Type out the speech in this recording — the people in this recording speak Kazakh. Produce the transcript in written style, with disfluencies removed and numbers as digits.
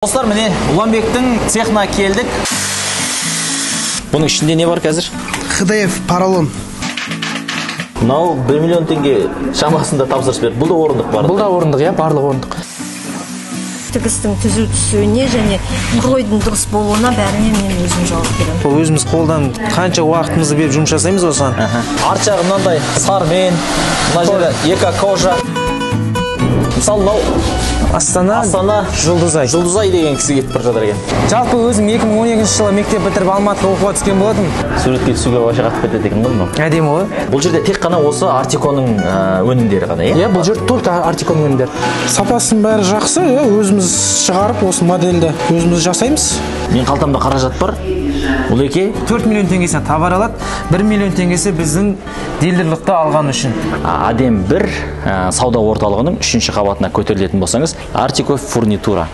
Достар, міне, Ұланбектің цехына келдік. Бұның ішінде не бар қазір? ХДФ поролон. Мынау 1 миллион теңге шамасында тапсырыс берді. Бұл да орындық бар. Бұл да орындық, иә, барлық орындық. Тігістің түзу түсуіне және кройдың дұрыс болуына, бәріне мен өзім жауап беремін. Бұл өзіміз қолдан қанша уақытымызды беріп жұмыс жасаймыз осыған. Арт жағы мынандай сармен, мына жерде эко кожа. Мысалы, мынау Астана, Астана. Жұлдызай. Жұлдызай деген кісі кетіп бара жатыр екен. Жалпы өзім 2012 жылы мектеп бітіріп, Алматыға оқуға түскен болатынмын. Суретке түсуге вообще қатып кетеді екен ғой мынау. Әдемі ғой. Бұл жерде тек қана осы Артиконың өнімдері ғана, иә? Иә, бұл жер только Артикон өнімдері. Сапасының бәрі жақсы, иә, өзіміз шығарып, осы модельді өзіміз жасаймыз. Мен қалтамда қаражат бар. Ұлеке. 4 миллион теңгесіне товар алады, 1 миллион теңгесі біздің дилерлікті алған үшін. Адем 1 сауда орталығының үшінші қабатына көтерілетін болсаңыз, Артико фурнитура.